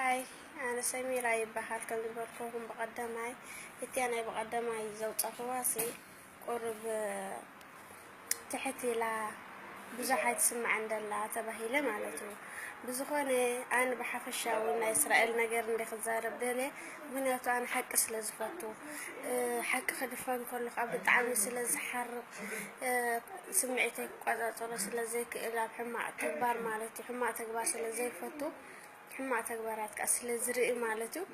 ኣይ፣ ኣነ ሰሚራ ይበሃል። ከም ዝበልኩኹም ብቐደማይ፣ እቲያ ናይ ብቐደማይ ዘውጻኹዋ ሲ ቁርብ ትሕት ኢላ ብዙሕ ኣይትስምዐን ደላ ተባሂለ ማለት እዩ። ብዝኾነ ኣነ ብሓፈሻዊ ናይ እስራኤል ነገር እንደ ክዛረብ ደልየ፣ ምኽንያቱ ኣነ ሓቂ ስለ ዝፈቱ፣ እ፣ ሓቂ ክድፈን ከሎ ከዓ ብጣዕሚ ስለ ዝሓርቕ፣ እ፣ ስምዒተይ ክቆጻጸሮ ስለ ዘይክእል ኣብ ሕማቕ ተግባር ማለት እዩ፣ ሕማቕ ተግባር ስለ ዘይፈቱ፣ ሕማቕ ተግባራት ከዓ ስለ ዝርኢ ማለት እዩ፣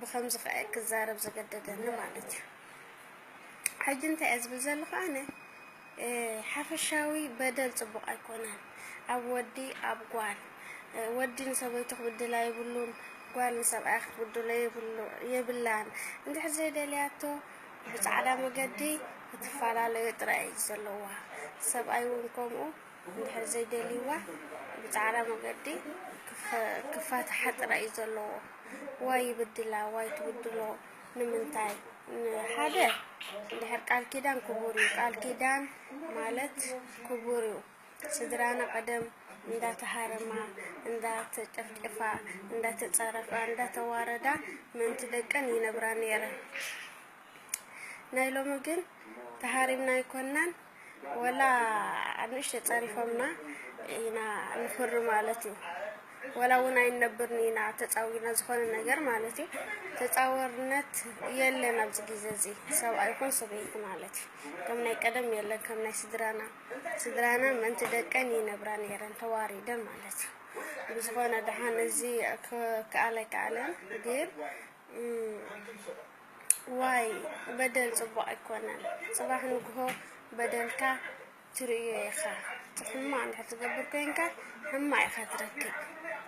ብኸምዚ ከዓ ክዛረብ ዘገደደኒ ማለት እዩ። ሕጂ እንታይ እየ ዝብል ዘለኹ ኣነ? እ፣ ሓፈሻዊ በደል ጽቡቕ ኣይኮነን። ኣብ ወዲ፣ ኣብ ጓል፣ እ፣ ወዲ ንሰበይቱ ክብድላ የብሉን፣ ጓል ንሰብኣያ ክትብድሎ የብሉ-፣ የብላን። እንድሕር ዘይደልያቶ ብጻዕዳ መገዲ ክትፈላለዮ ጥራይ እዩ ዘለዋ። ሰብኣይ እውን ከምኡ እንድሕር ዘይደልይዋ ብጻዕዳ መገዲ ክፈ-፣ ክፋትሓ ጥራይ እዩ ዘለዎ። ዋይ ይብድላ፣ ዋይ ትብድሎ ንምንታይ? ንሓደ እንድሕር ቃል ኪዳን ክቡር እዩ። ቃል ኪዳን ማለት ክቡር እዩ። ስድራና ቀደም እንዳተሃረማ፣ እንዳተጨፍጨፋ፣ እንዳተጸረፋ፣ እንዳተዋረዳ ምእንቲ ደቀን ይነብራ ነይረን። ናይ ሎሚ ግን ተሃሪምና ኣይኮናን፣ ወላ ንእሽተይ ጸሪፎምና ኢና ንፍሪ ማለት እዩ። ወላ እውን ኣይንነብርን ኢና ተጻዊርና ዝኾነ ነገር ማለት እዩ። ተጻዋርነት የለን ኣብዚ ግዜ እዚ፣ ሰብኣይ ይኹን ሰበይቲ ማለት እዩ። ከም ናይ ቀደም የለን፣ ከም ናይ ስድራና። ስድራና ምእንቲ ደቀን ይነብራ ነይረን ተዋሪደን ማለት እዩ። ብዝኾነ ደሓን እዚ ክከኣል ኣይከኣለን፣ ግን እም፣ ዋይ በደል ጽቡቕ ኣይኮነን። ጽባሕ ንግሆ በደልካ ትርእዮ ኢኻ። እቲ ሕማቕ እንድሕር ትገብር ኮይንካ ሕማቕ ኢኻ ትረክብ።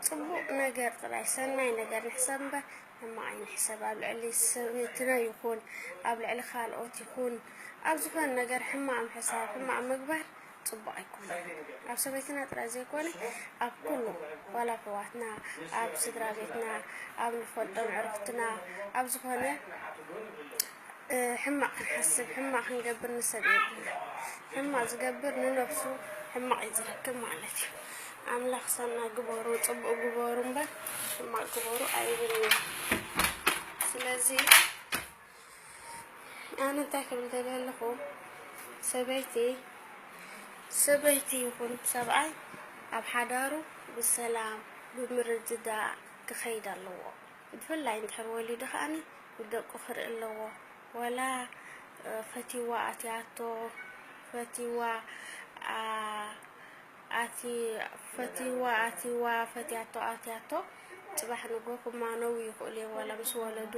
ጽቡቕ ነገር ጥራይ፣ ሰናይ ነገር ንሕሰብ እምበር ሕማቕ ኣይንሕሰብ። ኣብ ልዕሊ ሰበይትና ይኹን ኣብ ልዕሊ ካልኦት ይኹን ኣብ ዝኾነ ነገር ሕማቕ ምሕሳብ፣ ሕማቕ ምግባር ጽቡቕ ኣይኮነን። ኣብ ሰበይትና ጥራይ ዘይኮነ ኣብ ኩሉ፣ ዋላ ኣሕዋትና፣ ኣብ ስድራ ቤትና፣ ኣብ ንፈልጦም ኣዕሩኽትና፣ ኣብ ዝኾነ፣ እ፣ ሕማቕ ክንሓስብ፣ ሕማቕ ክንገብር ንሰብ የብልና። ሕማቕ ዝገብር ንነብሱ ሕማቕ እዩ ዝረክብ ማለት እዩ። ኣምላኽ ሰናይ ግበሩ፣ ጽቡቕ ግበሩ እምበር ሕማቕ ግበሩ ኣይብልን። ስለዚ ኣነ እንታይ ክብል ደልየ ኣለኹ፣ ሰበይቲ፣ ሰበይቲ ይኹን ሰብኣይ ኣብ ሓዳሩ ብሰላም ብምርድዳእ ክኸይድ ኣለዎ። ብፍላይ እንድሕር ወሊዱ ከኣኒ ንደቁ ክርኢ ኣለዎ። ወላ፣ እ፣ ፈትይዋ ኣትያቶ፣ ፈትይዋ፣ ኣ-፣ ኣቲ-፣ ፈትይዋ ኣትይዋ፣ ፈትያቶ ኣትያቶ፣ ጽባሕ ንግሆ ክማነው ይኽእሉ እዮም፣ ዋላ ምስ ወለዱ።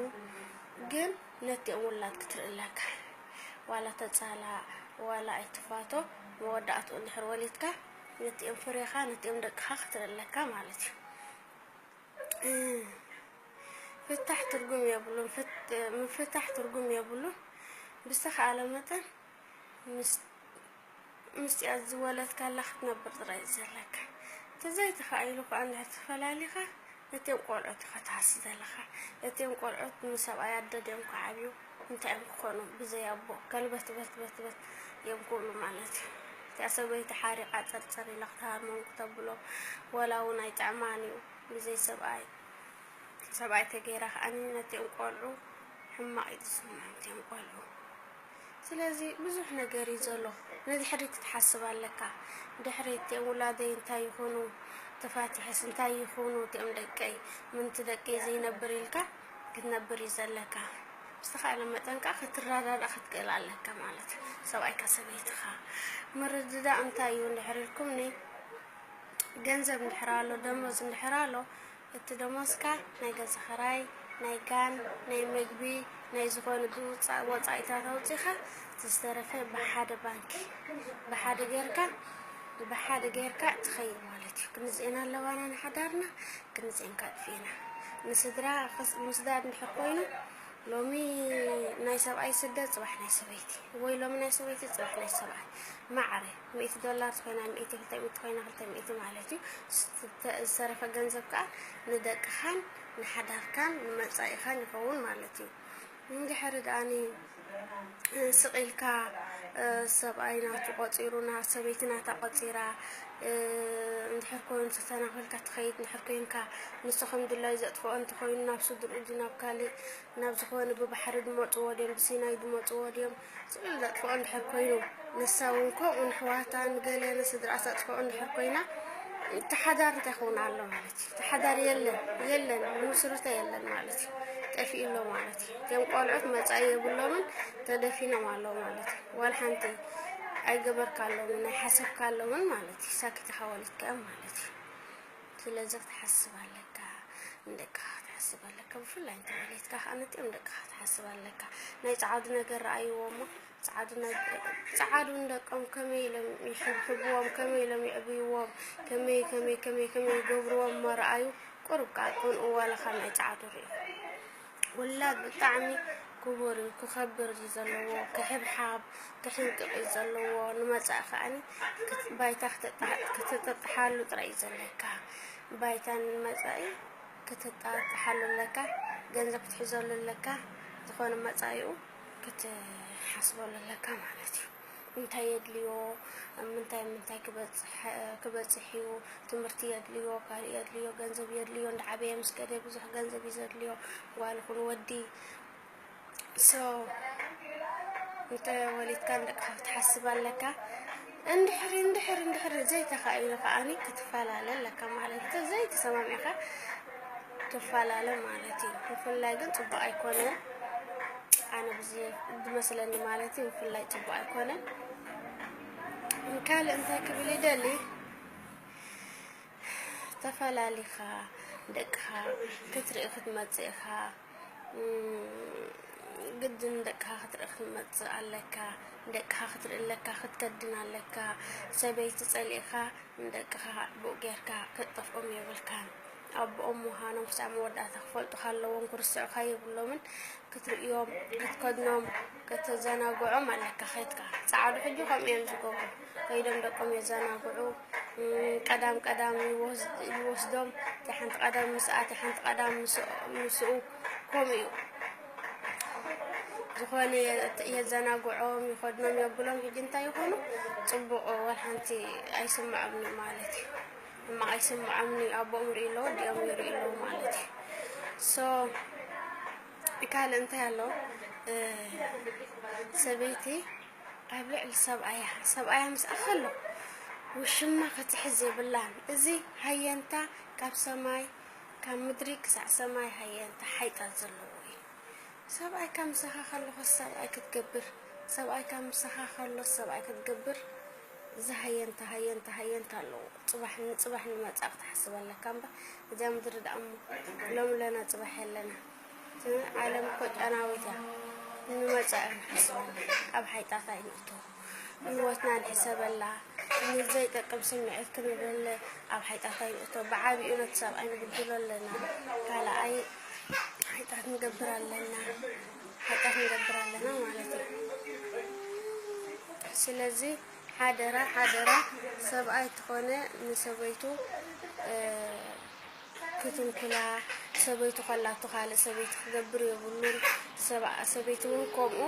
ግን ነቲኦም ውላድ ክትርኢ ኣለካ። ዋላ ተጻላእ፣ ዋላ ኣይትፋቶ፣ መወዳእትኡ እንድሕር ወሊድካ፣ ነቲኦም ፍሬኻ፣ ነቲኦም ደቅኻ ክትርኢ ኣለካ ማለት እዩ። እ፣ ፍታሕ ትርጉም የብሉን። ፍት-፣ ምፍታሕ ትርጉም የብሉን። ብዝተኻእለ መጠን ምስ፣ ምስቲኣ ዝወለድካላ ክትነብር ጥራይ እዩ ዘለካ። እንተዘይተኻኢሉ ከኣ እንድሕር ተፈላሊኻ፣ ነቲኦም ቆልዑት ኢኻ ትሓስብ ዘለኻ። እቲኦም ቆልዑት ንሰብኣይ ኣደ ድዮም ክዓብዩ? እንታይ እዮም ክኾኑ? ብዘይ ኣቦ ከልበት በት በት በት እዮም ክብሉ ማለት እዩ። እቲኣ ሰበይቲ ሓሪቓ ጸርጸር ኢላ ክትሃርሞም ክተብሎም፣ ወላ እውን ኣይጥዕማን እዩ ብዘይ ሰብኣይ። ሰብኣይ ተገይራ ከኣ ነቲኦም ቆልዑ ሕማቕ እዩ ዝስምዖም፣ እቲኦም ቆልዑ። ስለዚ ብዙሕ ነገር እዩ ዘሎ። ንድሕሪት ክትሓስብ ኣለካ። ድሕሪት እቲኦም ውላደይ እንታይ ይኹኑ? ተፋቲሐስ እንታይ ይኹኑ እቲኦም ደቀይ? ምንቲ ደቀይ ዘይነብር ኢልካ ክትነብር እዩ ዘለካ። ብዝተኻእለ መጠን ከኣ ክትረዳዳእ ክትክእል ኣለካ ማለት እዩ። ሰብኣይካ ሰበይትኻ። ምርድዳእ እንታይ እዩ እንድሕር ኢልኩምኒ፣ ገንዘብ እንድሕር ኣሎ፣ ደሞዝ እንድሕር ኣሎ፣ እቲ ደሞዝካ ናይ ገዛ ኽራይ፣ ናይ ጋን፣ ናይ መግቢ፣ ናይ ዝኾነ ብውፃእ ወፃኢታት ኣውፂኻ፣ እቲ ዝተረፈ ብሓደ ባንኪ፣ ብሓደ ጌርካ፣ ብሓደ ጌርካ ትኸይድ ማለት እዩ። ክንዚኤን ኣለዋና ንሓዳርና፣ ክንዚኤን ካጥፊእና። ንስድራ ክስ-፣ ምስዳድ እንድሕር ኮይኑ፣ ሎሚ ናይ ሰብኣይ ስደት፣ ጽባሕ ናይ ሰበይቲ፣ ወይ ሎሚ ናይ ሰበይቲ፣ ጽባሕ ናይ ሰብኣይ። ማዕረ፣ ሚእቲ ዶላር ትኾይና፣ ሚእቲ፣ ክልተ ሚእቲ ትኾይና፣ ክልተ ሚእቲ ማለት እዩ። ዝተ-፣ ዝተረፈ ገንዘብ ከኣ ንደቅኻን ንሓዳርካን ንመጻኢኻን ይኸውን ማለት እዩ። እንድሕሪ ደኣኒ ስቕ ኢልካ፣ እ፣ ሰብኣይ ናቱ ቆጺሩ፣ ና-፣ ሰበይቲ ናታ ቆጺራ፣ እ፣ እንድሕር ኮይኑ ተተናኺልካ ትኸይድ እንድሕር ኮይንካ፣ ንሱ ከም ድላዩ ዘጥፍኦ እንተኾይኑ፣ ናብ ስድርኡ ድዩ፣ ናብ ካልእ፣ ናብ ዝኾነ ብባሕሪ ድመጽዎ ድዮም፣ ብሲናይ ድመጽዎ ድዮም፣ ስቕ ኢሉ ዘጥፍኦ እንድሕር ኮይኑ፣ ንሳ እውን ከምኡ ንሕዋታ፣ ንገለ ንስድራ ተጥፍኦ እንድሕር ኮይና፣ እቲ ሓዳር እንታይ ክኸውን ኣሎ ማለት እዩ? እቲ ሓዳር የለን፣ የለን፣ ምስርተ የለን ማለት እዩ። ጠፊኡ ኣሎ ማለት እዩ። እቶም ቆልዑት መጻኢ የብሎምን፣ ተደፊኖም ኣለዉ ማለት እዩ። ዋላ ሓንቲ ኣይገበርካሎምን፣ ኣይሓሰብካሎምን ማለት እዩ። ሳኪት ኢኻ ወሊድካዮም ማለት እዩ። ስለዚ ክትሓስብ ኣለካ፣ ንደቅኻ ክትሓስብ ኣለካ። ብፍላይ እንተ ወሊድካ ከኣ ነቲኦም ደቅኻ ክትሓስብ ኣለካ። ናይ ጸዓዱ ነገር ረኣይዎ እሞ፣ ጸዓዱ ነግ-፣ ጸዓዱ ንደቆም ከመይ ኢሎም ይሕብሕብዎም፣ ከመይ ኢሎም የዕብይዎም፣ ከመይ፣ ከመይ፣ ከመይ፣ ከመይ ይገብርዎም እሞ ረኣዩ። ቁሩብ ከኣ ቅንኡ ዋላ ካብ ናይ ጸዓዱ ርእዩ። ውላድ ብጣዕሚ ክቡር እዩ፣ ክኸብር እዩ ዘለዎ፣ ክሕብሓብ፣ ክሕንቅቕ እዩ ዘለዎ። ንመጻኢ ከኣኒ ክት-፣ ባይታ ክተጣ-፣ ክትጥጥሓሉ ጥራይ እዩ ዘለካ። ባይታ ንመጻኢ ክትጣጥሓሉ ኣለካ፣ ገንዘብ ክትሕዘሉ ኣለካ፣ ዝኾነ መጻኢኡ ክትሓስበሉ ኣለካ ማለት እዩ። እንታይ የድልዮ፣ ምንታይ ምንታይ ክበጽሕ፣ ክበጽሕ እዩ፣ ትምህርቲ የድልዮ፣ ካልእ የድልዮ፣ ገንዘብ የድልዮ፣ እንዳዓበየ ምስ ከደ ብዙሕ ገንዘብ እዩ ዘድልዮ፣ ጓል ይኹን ወዲ። So፣ እንተ ወሊድካ ንደቅኻ ክትሓስብ ኣለካ። እንድሕሪ፣ እንድሕሪ፣ እንድሕሪ ዘይተኻኢሉ ከኣኒ ክትፈላለ ኣለካ ማለት እዩ። እንተ ዘይተሰማሚዕካ ትፈላለ ማለት እዩ። ብፍላይ ግን ጽቡቕ ኣይኮነን። ኣነ ብዝ-፣ ብመስለኒ ማለት እዩ፣ ብፍላይ ጽቡቕ ኣይኮነን። ካልእ እንታይ ክብል ይደሊ? ተፈላሊኻ ደቅኻ ክትርኢ ክትመጽእ ኢኻ። እም፣ ግድን ደቅኻ ክትርኢ ክትመጽእ ኣለካ። ደቅኻ ክትርኢ ኣለካ፣ ክትከድን ኣለካ። ሰበይቲ ጸሊእኻ ንደቅኻ ብኡ ጌርካ ክትጠፍኦም የብልካን። ኣቦኦም ምዃኖም ክሳዕ መወዳእታ ክፈልጡኻ ኣለዎም፣ ክርስዑኻ የብሎምን። ክትርእዮም፣ ክትከድኖም፣ ከተዘናግዖም ኣለካ። ከይድካ ጸዓዱ ሕጂ ከምኡ እዮም ዝገብሩ። ከይዶም ደቆም የዘናግዑ። እም፣ ቀዳም ቀዳም ይወስ-፣ ይወስዶም። እቲ ሓንቲ ቀዳም ምስኣ፣ እቲ ሓንቲ ቀዳም ምስ-፣ ምስኡ፣ ከምኡ እዩ። ዝኾነ የ-፣ የዘናግዖም፣ ይኸድኖም፣ የብሎም። ሕጂ እንታይ ይኾኑ? ጽቡቕ ዋላ ሓንቲ ኣይስምዖምን እዩ ማለት እዩ። ሕማቕ ኣይስምዖምን እዩ። ኣቦኦም ይርእዩ ኣለዉ፣ ኣዲኦም ይርእዩ ኣለዉ ማለት እዩ። So፣ ካልእ እንታይ ኣሎ? እ፣ ሰበይቲ ኣብ ልዕሊ ሰብኣያ፣ ሰብኣያ ምስኣ ከሎ ውሽማ ክትሕዝ የብላን። እዚ ሃየንታ ካብ ሰማይ፣ ካብ ምድሪ ክሳዕ ሰማይ ሃየንታ ሓይጣት ዘለዎ እዩ። ሰብኣይካ ምሳኻ ከሎ፣ ሰብኣይ ክትገብር፣ ሰብኣይካ ምሳኻ ከሎ፣ ሰብኣይ ክትገብር፣ እዚ ሃየንታ፣ ሃየንታ፣ ሃየንታ ኣለዎ። ጽባሕ ንጽባሕ ንመጻእ ክትሓስብ ኣለካ እምበር፣ እዚኣ ምድሪ ደኣ እሞ ሎሚ ኣለና፣ ጽባሕ የለና። እቲ ዓለም እኮ ጨናዊት እያ። ንመጻኢ ክንሓስብ ኣለና። ኣብ ሓይጣት ኣይንእቶ። ህይወትና ንሕሰበላ። ንዘይጠቅም ስምዒት ክንብል ኣብ ሓይጣት ኣይንእቶ። ብዓቢኡ ነቲ ሰብኣይ ንብድሎ ኣለና። ካልኣይ ሓይጣት ንገብር ኣለና። ሓጢኣት ንገብር ኣለና ማለት እዩ። ስለዚ ሓደራ፣ ሓደራ፣ ሰብኣይ እንተኾነ ንሰበይቱ፣ እ፣ ክትንኩላ፣ ሰበይቱ ከላቶ ካልእ ሰበይቲ ክገብር የብሉን። ሰብኣ-፣ ሰበይቲ እውን ከምኡ፣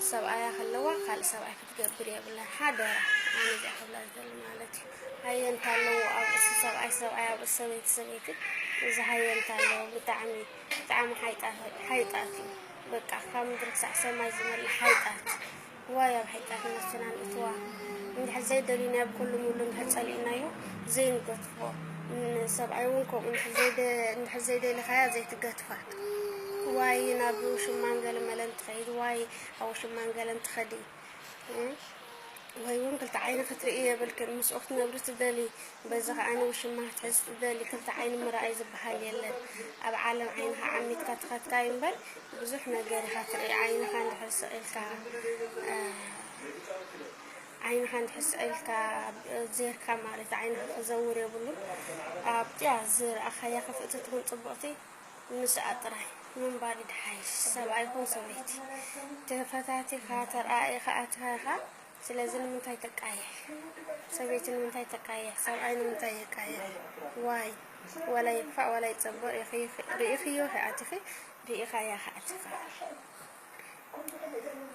ሰብኣያ ከለዋ ካልእ ሰብኣይ ክትገብር የብላን። ሓደራ፣ ኣነ እዚኣ ክብላ ዝደሊ ማለት እዩ። ሃየንታ ኣለዎ ኣብ ርእሲ ሰብኣይ፣ ሰብኣይ ኣብ ርእሲ ሰበይቲ፣ ሰበይቲ እዚ ሃየንታ ኣለዎ። ብጣዕሚ፣ ብጣዕሚ ሓይጣ-፣ ሓይጣት እዩ። በቃ ካብ ምድሪ ክሳዕ ሰማይ ዝመልእ ሓይጣት። ዋይ ኣብ ሓይጣት ነፍስና ንእትዋ። እንድሕር ዘይደሊናዮ ብኩሉ ሙሉ እንድሕር ጸሊእናዮ ዘይንገድፎ። ንሰብኣይ እውን ከምኡ እንድሕር ዘይደ-፣ እንድሕር ዘይደሊኻያ ዘይትገድፋ። ዋይ ናብ ውሽማን ገለ መለን ትኸይድ፣ ዋይ ኣብ ውሽማን ገለን ትኸዲ። እም? ወይ እውን ክልተ ዓይኒ ክትርኢ የብልክን። ምስኡ ክትነብሪ ትደሊ፣ በዚ ከኣ ንውሽማ ክትሕዝ ትደሊ። ክልተ ዓይኒ ምርኣይ ዝበሃል የለን። ኣብ ዓለም ዓይንኻ ዓሚትካ ትኸድካ እዩ እምበር ብዙሕ ነገር ኢኻ ትርኢ። ዓይንኻ እንድሕር ስቕ ኢልካ፣ እ፣ ዓይንኻ እንድሕር ስቕ ኢልካ ዜርካ ማለት ዓይንኻ ክዘውር የብሉን። ኣብቲኣ ዝረኣኻያ ክፍእቲ ትኹን ጽቡቕቲ ምስኣ ጥራይ ምንባር ይድሓይሽ። ሰብኣይ ይኹን ሰበይቲ ተፈታቲኻ ተረኣኢኻ ኣቲኻ ኢኻ። ስለዚ ንምንታይ ተቃይሕ? ሰበይቲ ንምንታይ ተቃይሕ? ሰብኣይ ንምንታይ የቃይሕ? ዋይ፣ ዋላ ይክፋእ ዋላ ይጸብቕ ኢኺ ርኢኽዮ ኢኺ ኣቲኺ፣ ርኢኻያ ኢኻ ኣቲኻ።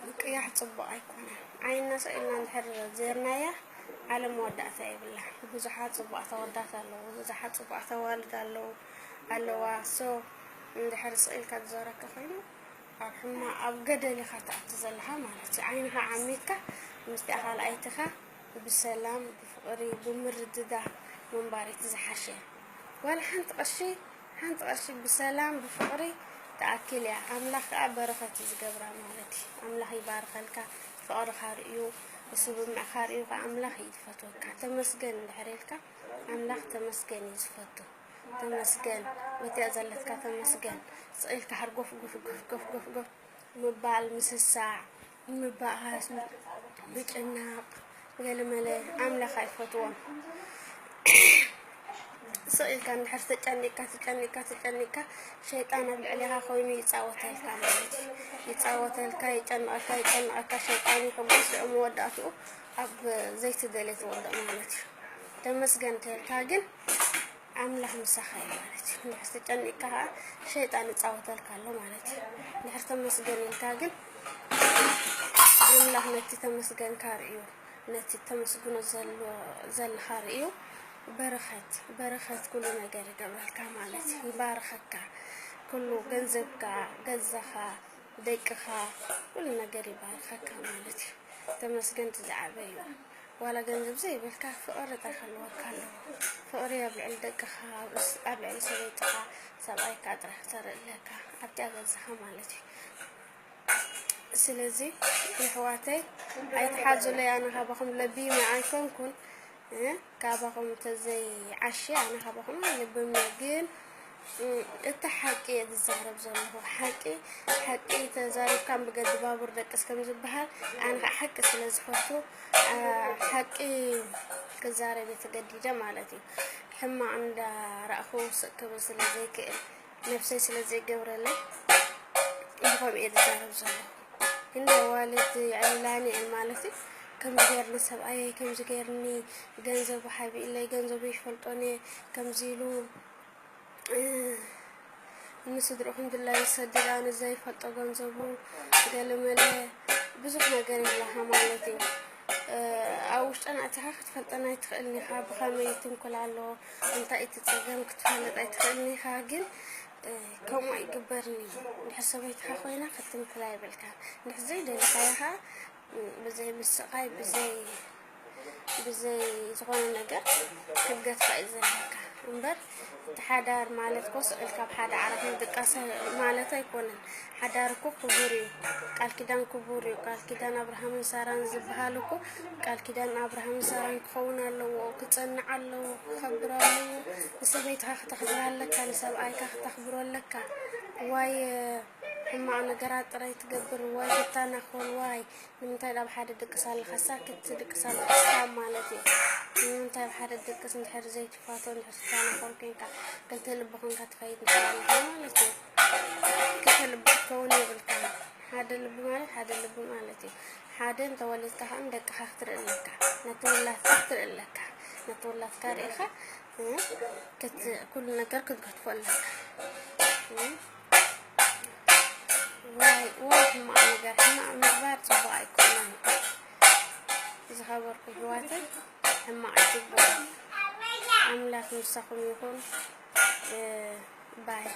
ምቅያሕ ጽቡቕ ኣይኮነን። ዓይንና ስቕ ኢልና እንድሕር ዜርናያ፣ ዓለም መወዳእታ የብላ። ብዙሓት ጽቡቓት ኣወዳት ኣለዉ፣ ብዙሓት ጽቡቓት ኣዋልድ ኣለዉ፣ ኣለዋ። So፣ እንድሕር ስቕ ኢልካ ዝዘረካ ኮይኑ፣ ኣብ ሕማ-፣ ኣብ ገደል ኢኻ ትኣቱ ዘለኻ ማለት እዩ። ዓይንኻ ዓሚትካ ምስቲኣ ካልኣይትኻ ብሰላም፣ ብፍቕሪ፣ ብምርድዳእ ምንባር እቲ ዝሓሸ። ዋላ ሓንቲ ቅርሺ፣ ሓንቲ ቅርሺ ብሰላም፣ ብፍቕሪ ትኣክል እያ። ኣምላኽ ከኣ በረኸት እዩ ዝገብራ ማለት እዩ። ኣምላኽ ይባርኸልካ፣ ፍቕርኻ ርእዩ፣ ስምምዕኻ ርእዩ ከኣ ኣምላኽ እዩ ዝፈትወካ። ተመስገን እንድሕር ኢልካ፣ ኣምላኽ ተመስገን እዩ ዝፈቱ። ተመስገን፣ በቲኣ ዘለትካ ተመስገን። ስቕ ኢልካ ሕርጎፍ ጎፍ፣ ጎፍ፣ ጎፍ፣ ጎፍ፣ ጎፍ ምባል፣ ምስሳዕ፣ ምባኣስ፣ ምጭናቕ፣ ገለመለ ኣምላኽ ኣይፈትዎን። ስቕ ኢልካ እንድሕር ተጨኒቅካ፣ ተጨኒቅካ፣ ተጨኒቅካ፣ ሸይጣን ኣብ ልዕሌኻ ኮይኑ ይጻወተልካ ማለት እዩ። ይጻወተልካ፣ ይጨንቐካ፣ ይጨንቐካ፣ ሸይጣን ይሕጎስ፣ ሽዑ መወዳእትኡ ኣብ ዘይትደልዮ ትወድቕ ማለት እዩ። ተመስገን እንተልካ ግን ኣምላኽ ምሳኻ እዩ ማለት እዩ። እንድሕር ተጨኒቅካ ከኣ ሸይጣን ይጻወተልካ ኣሎ ማለት እዩ። እንድሕር ተመስገን ኢልካ ግን ኣምላኽ ነቲ ተመስገንካ ርእዩ፣ ነቲ ተመስግኖ ዘሎ-፣ ዘለኻ ርእዩ በረኸት፣ በረኸት ኩሉ ነገር ይገብረልካ ማለት እዩ። ይባርኸካ። ኩሉ ገንዘብካ፣ ገዛኻ፣ ደቅኻ፣ ኩሉ ነገር ይባርኸካ ማለት እዩ። ተመስገን እቲ ዝዓበየ እዩ። ዋላ ገንዘብ ዘይብልካ ፍቕሪ እንታይ ክህልወካ ኣለዎ? ፍቕሪ ኣብ ልዕሊ ደቅኻ፣ ኣብ እስ-፣ ኣብ ልዕሊ ሰበይትኻ፣ ሰብኣይካ ጥራሕ ክተርኢ ኣለካ። ኣብቲኣ ገዛኻ ማለት እዩ። ስለዚ የሕዋተይ ኣይትሓዙለይ፣ ኣነ ካባኹም ለቢመ ኣይኮንኩን፣ እ፣ ካባኹም ተዘይዓሺ ኣነ ካባኹም ኣይልብም፣ ግን፣ እ፣ እቲ ሓቂ እየ ዝዛረብ ዘለኹ። ሓቂ፣ ሓቂ ተዛሪብካ ብገዲ ባቡር ደቅስ ከም ዝበሃል፣ ኣነ ከዓ ሓቂ ስለ ዝፈቱ፣ እ፣ ሓቂ ክዛረብ እየ ተገዲደ ማለት እዩ። ሕማቕ እንዳረኣኹ ስቕ ክብል ስለ ዘይክእል፣ ነብሰይ ስለ ዘይገብረለይ ብኸምኡ እየ ዝዛረብ ዘለኹ። እንደ ኣዋልድ የዕልላኒ እየን ማለት እዩ። ከምዚ ገይርኒ ሰብኣየይ፣ ከምዚ ገይርኒ ገንዘቡ ሓቢእለይ፣ ገንዘቡ ይፈልጦን እየ፣ ከምዚ ኢሉ፣ እ፣ ንስድርኡ ክንድላይ ይሰድድ፣ ኣነ ዘይፈልጦ ገንዘቡ ገለመለ ብዙሕ ነገር ይብላኻ ማለት እዩ። እ፣ ኣብ ውሽጠን ኣቲኻ ክትፈልጠን ኣይትኽእልን ኢኻ። ብኸመይ ትንኩል ኣሎ፣ እንታይ እቲ ጸገም ክትፈልጥ ኣይትኽእልን ኢኻ። ግን፣ እ፣ ከምኡ ኣይግበርን እዩ። እንድሕር ሰበይትኻ ኮይና ክትንኩላ የብልካን። እንድሕር ዘይደለኻያ ኸኣ፣ እ፣ ብዘይ ምስቓይ፣ ብዘይ፣ ብዘይ ዝኾነ ነገር ክትገድፋ እዩ ዘለካ። እምበር፣ እቲ ሓዳር ማለት እኮ ስቕ ኢልካ ኣብ ሓደ ዓራት ምድቃስ ማለት ኣይኮነን። ሓዳር እኮ ክቡር እዩ። ቃል ኪዳን ክቡር እዩ። ቃል ኪዳን ኣብርሃምን ሳራን ዝበሃል እኮ ቃል ኪዳን ኣብርሃምን ሳራን ክኸውን ኣለዎ፣ ክጸንዕ ኣለዎ፣ ክኸብር ኣለዎ። ንሰበይትኻ ክተኽብራ ኣለካ፣ ንሰብኣይካ ክተኽብሮ ኣለካ። ዋይ ሕማቕ ነገራት ጥራይ ትገብር፣ ዋይ ትታናኾል፣ ዋይ ንምንታይ ኣብ ሓደ ድቅስ ኣለኻ? ሳክት ትድቅስ ኣለኻ ማለት እዩ። ንምንታይ ኣብ ሓደ ድቅስ እንድሕር ዘይትፋቶ፣ እንድሕር ትታናኾል ኮንካ፣ ክልተ ልቢ ኮንካ ትኸይድ እንድሕር ኣለኻ ማለት እዩ። ክልተ ልቢ ክትከውን የብልካን። ሓደ ልቢ ማለት ሓደ ልቢ ማለት እዩ። ሓደ እንተወሊድካ ከዓ ንደቅኻ ክትርኢ ኣለካ፣ ነቲ ውላድካ ክትርኢ ኣለካ። ነቲ ውላድካ ርኢኻ፣ እ፣ ክት-፣ ኩሉ ነገር ክትገድፎ ኣለካ። እ፣ ዋይ፣ ዋይ፣ ሕማቕ ነገር፣ ሕማቕ ምግባር ጽቡቕ ኣይኮነን። ዝኸበርኩ ኣሕዋተይ፣ ሕማቕ ኣይትግበሩ። ኣምላኽ ምሳኹም ይኹን። እ፣ ባይ።